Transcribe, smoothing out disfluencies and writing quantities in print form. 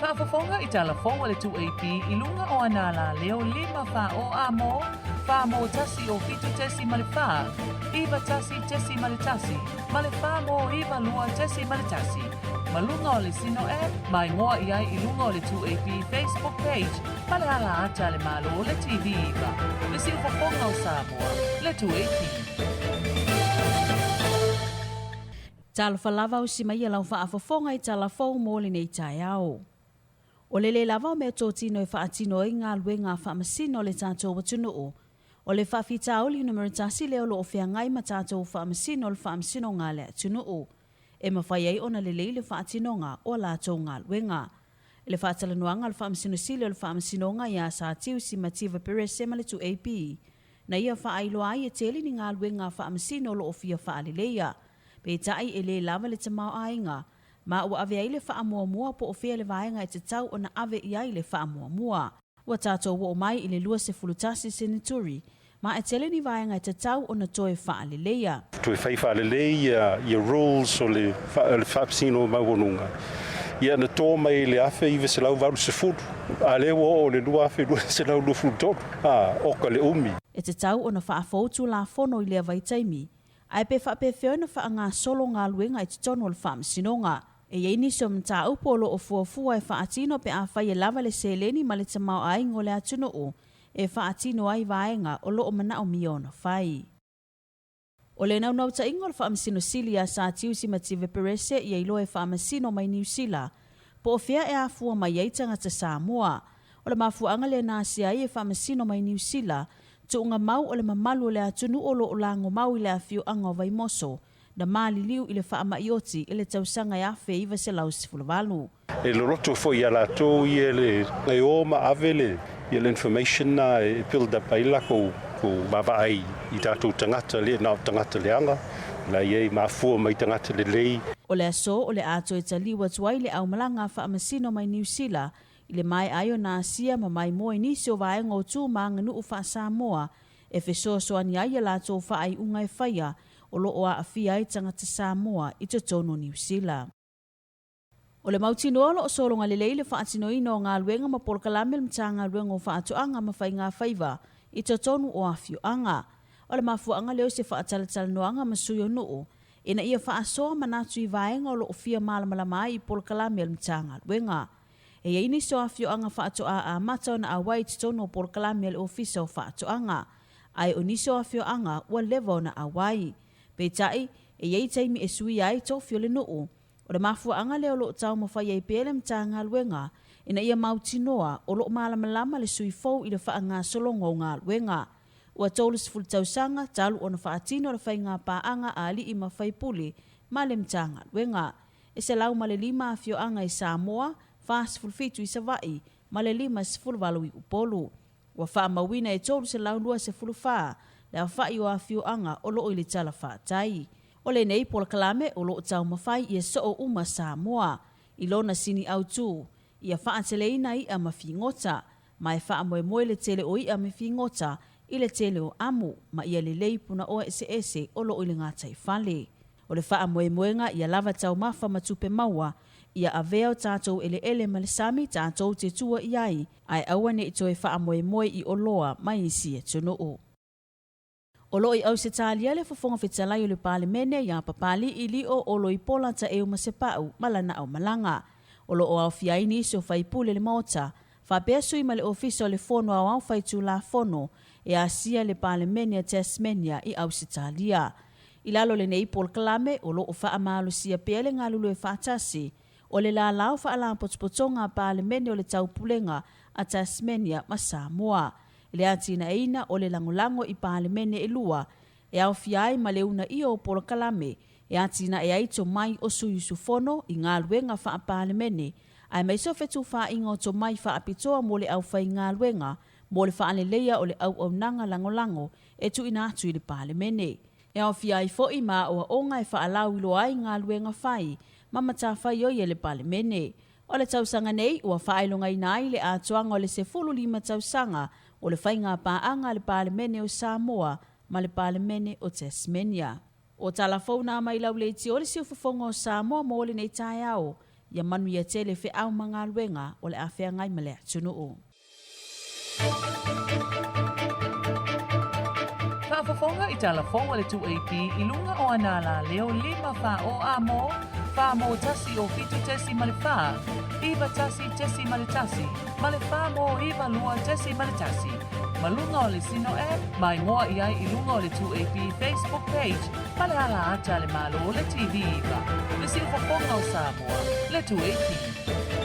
Faafofoga i tala fou a le 2AP i luga o ana alaleo 5 4 o A mo, 4 mo 1 o 7.4, 9 1.1, ma le 4 mo 9 2.1. Ma luga o le Sino App, ma igoa i ai i luga o le 2AP Facebook page ma le ala ata a le Malo le TV 9, le siufofoga o Samoa, le 2AP. Talofa lava o si mai ia lau faafofoga i tala fou mo lenei taeao. O le lē lava o mea totino e faatino ai galuega a faamasino le tatou atunuu. O le faafitauli numera tasi lea o lo o feagai ma tatou faamasino le faamasinoga a le atunuu. E mafai ai ona lelei le faatinoga o a latou galuega. I le faatalanoaga a le Faamasino Sili o le Faamasinoga ia Satiusi Mativa Perese ma le 2AP, na ia faailoa ai e tele ni galuega a faamasino o lo o fia faaleleia. Peitai e lē lava le tamaoaiga, ma ua ave ai le faamuamua po o fea le vaega e tatau ona ave i ai le faamuamua. Ua tatou oo mai i le 21 seneturi, ma e tele ni vaega e tatau ona toe faaleleia. Toe fai faalelei ia rules o le faamasino maualuga, ia na to mai i le 1980, a lea ua oo i le 2023, a, oka le umi. E tatau ona faafou Tulafono i lea vaitaimi, ae pe faapefea ona faagasolo galuega i totonu o le Faamasinoga. E i ai nisi o mataupu o lo o fuafua e faatino pe afai e lava le seleni ma le tamaoaiga o le atunuu e faatino ai vaega o lo o manaomia ona fai. O le naunautaiga o le Faamasino Sili ia Satiusi Mative Perese ia iloa e faamasino mai Niu Sila po o fea e afua mai ai tagata Samoa. O le mafuaaga lea na asia ai e faamasino mai Niu Sila tuuga mau o le mamalu o le atunuu o lo o lagomau i le afioaga o Vaimoso na maliliu i le faamai oti i le tausaga e 1918. E loloto foi ia latou ia le e o ma ave le ia le information na e build up ai lakou kou vaavaai i tatou tagata le na o tagata leaga la i ai mafua mai tagata lelei. O le aso o le a toe taliu atu ai le aumalaga a faamasino mai Niu Sila i le maea ai o na asia ma maimoa i nisi o vaega o tu ma aganuu faa-Samoa e fesoasoani ai ia latou faaiuga e faia o lo o aafia ai tagata Samoa i totonu o Niu Sila. O le mautinoa o lo o sologa lelei le faatinoina o galuega ma polokalame a le Matagaluega o Faatoaga ma Faigafaiva i totonu o afioaga. O le mafuaaga lea o se faatalatalanoaga ma sui o nuu ina ia faasoa manatu i vaega o lo o fia malamalama ai i polokalame a le Matagaluega. E i ai nisi o afioaga faatoa amata ona auai i totonu o polokalame a le Ofisa o Faatoaga, ae o nisi o afioaga ua leva ona auai. Peitai, e i ai taimi e suia ai tofi o le nuu. O le mafuaaga lea o lo o taumafai ai pea le Matagaluega ina ia mautinoa o lo o malamalama le sui fou i le faagasologa o galuega. Ua 30 tausaga talu ona faatino le faiga paaga a alii ma faipule ma le Matagaluega. E 105 afioaga i Samoa, 47 i Savaii ma le 58 i Upolu. Ua faamauina e 324 le aofai o afioaga o lo o i le tala fatai. O lenei polokalame o lo o taumafai ia soo uma Samoa i lona sini autu, ia faateleina i'a ma figota, ma e faamoemoe le tele o i'a me figota i le tele o amu ma ia lelei punaoa eseese o lo o i le gataifale. O le faamoemoega ia lava taumafa ma tupe maua, ia avea o tatou eleele ma le sami tatou te tua i ai, ae aua ne i toe faamoemoe i oloa mai isi atunuu. O lo o i Ausetalia le Fofoga Fetalai o le Palemene ia Papali'i Lio Oloipola Taeu Masepau ma lana aumalaga. O lo o aofia ai nisi o faipule le Maota, faapea sui ma le Ofisa o le Fono Aoao Faitulafono e asia le Palemene a Tasmania i Ausetalia. I lalo o lenei polokalame, o lo o faamalosia pea le galulue faatasi o le lala o Faalapotopotoga a Palemene o le Taupulega a Tasmania ma Samoa. I le atinaeina o le lagolago i Palemene e lua, e aofia ai ma le uunaia o polokalame e atinae ai tomai o sui usufono i galuega faa-Palemene, aemaise o fetufaaiga o tomai faapitoa mo le aufaigaluega mo le faaleleia o le auaunaga lagolago e tuuina atu i le Palemene. E aofia ai foi ma aoaoga e faalauiloa ai galuega fai ma matafaioi a le Palemene. O le tausaga nei, ua faailogaina ai le atoaga o le 15 tausaga o le faiga paaga a le Palemene o Samoa ma le Palemene o Tasmania. O tala fou na mai lau leitio le siufofoga o Samoa mo lenei taeao. Ia manuia tele feau ma galuega o le a feagai ma le atunuu. Faafofoga i tala fou a le 2AP i luga o ana alaleo 5 4 o A mo, 4 mo 1 o 7.4, 9 1.1, ma le 4 mo 9 2.1. Ma luga o le Sino App, ma igoa i ai i luga o le 2AP Facebook page ma le ala ata a le Malo le TV 9, le siufofoga o Samoa, le 2AP.